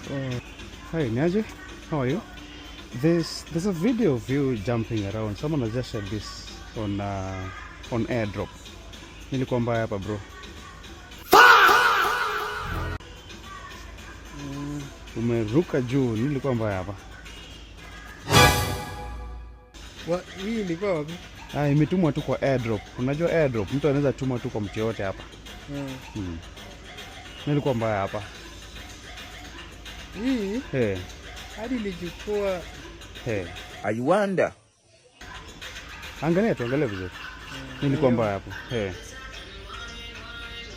Hi, niaje? How are you? There's a video of you jumping around. Someone has just shared this on AirDrop. Nilikuwa mbaya hapa, bro. Umeruka juu, nilikuwa mbaya hapa. Hii ilikuwa wapi? Ah, imetumwa tu kwa AirDrop. Unajua AirDrop, mtu anaweza tuma tu kwa mtu yote hapa. Nilikuwa mbaya hapa. Hii Hey, hadi ilichukua. Hey. I wonder. Angalia tu, angalia vizuri. Nilikuwa mbaya hapo. Hey.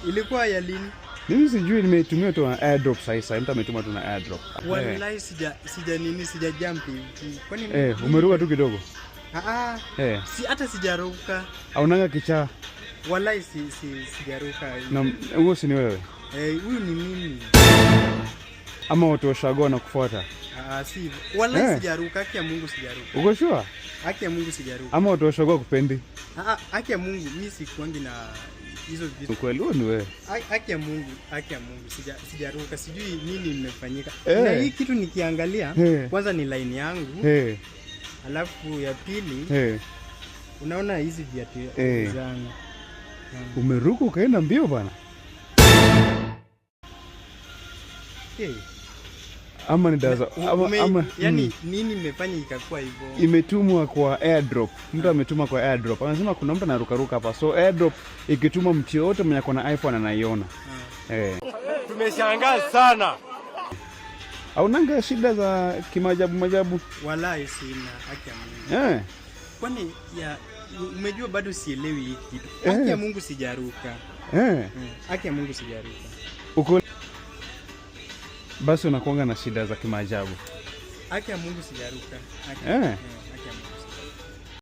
Ilikuwa ya lini? Mimi sijui, nimetumia tu na AirDrop sasa sasa. Mtu ametuma tu na AirDrop. Hey. Wallahi sija nini, sija jump hivi. Kwani Eh, umeruka tu kidogo. Ah ah. Eh, Si hata sijaruka. Aunanga kichaa. Wallahi si sijaruka. Na huo si ni wewe? Eh, huyu ni mimi. Ama watu wa shago na kufuata? Ah, si hivyo. Wallahi Eh. sijaruka, haki ya Mungu sijaruka. Uko sure? Haki ya Mungu sijaruka. Ama watu wa shago kupendi? Ah ah, haki ya Mungu mimi sikuangi na hizo vitu. Ukweli huo ni wewe. Haki ya Mungu, haki ya Mungu sijaruka, sijui nini imefanyika. Eh. Na hii kitu nikiangalia, Eh. kwanza ni line yangu, alafu ya pili unaona hizi viatu zangu. Umeruka ukaenda mbio bana. Hey. Ama ni daza ama Yani nini imefanya ikakuwa hivyo? Imetumwa kwa AirDrop. Mtu ametuma kwa AirDrop. Anasema kuna mtu anarukaruka hapa. So AirDrop ikituma, mtu yote mwenye ako na iPhone anaiona. Eh. Tumeshangaa sana. Haunanga shida za kimajabu majabu? Wallahi sina, haki ya Mungu. Kwani ya umejua bado sielewi hii kitu. Haki ya Mungu sijaruka. Haki ya Mungu sijaruka. Uko basi unakuanga na shida za kimaajabu. Haki ya Mungu sijaruka. Haki, haki ya Mungu sijaruka.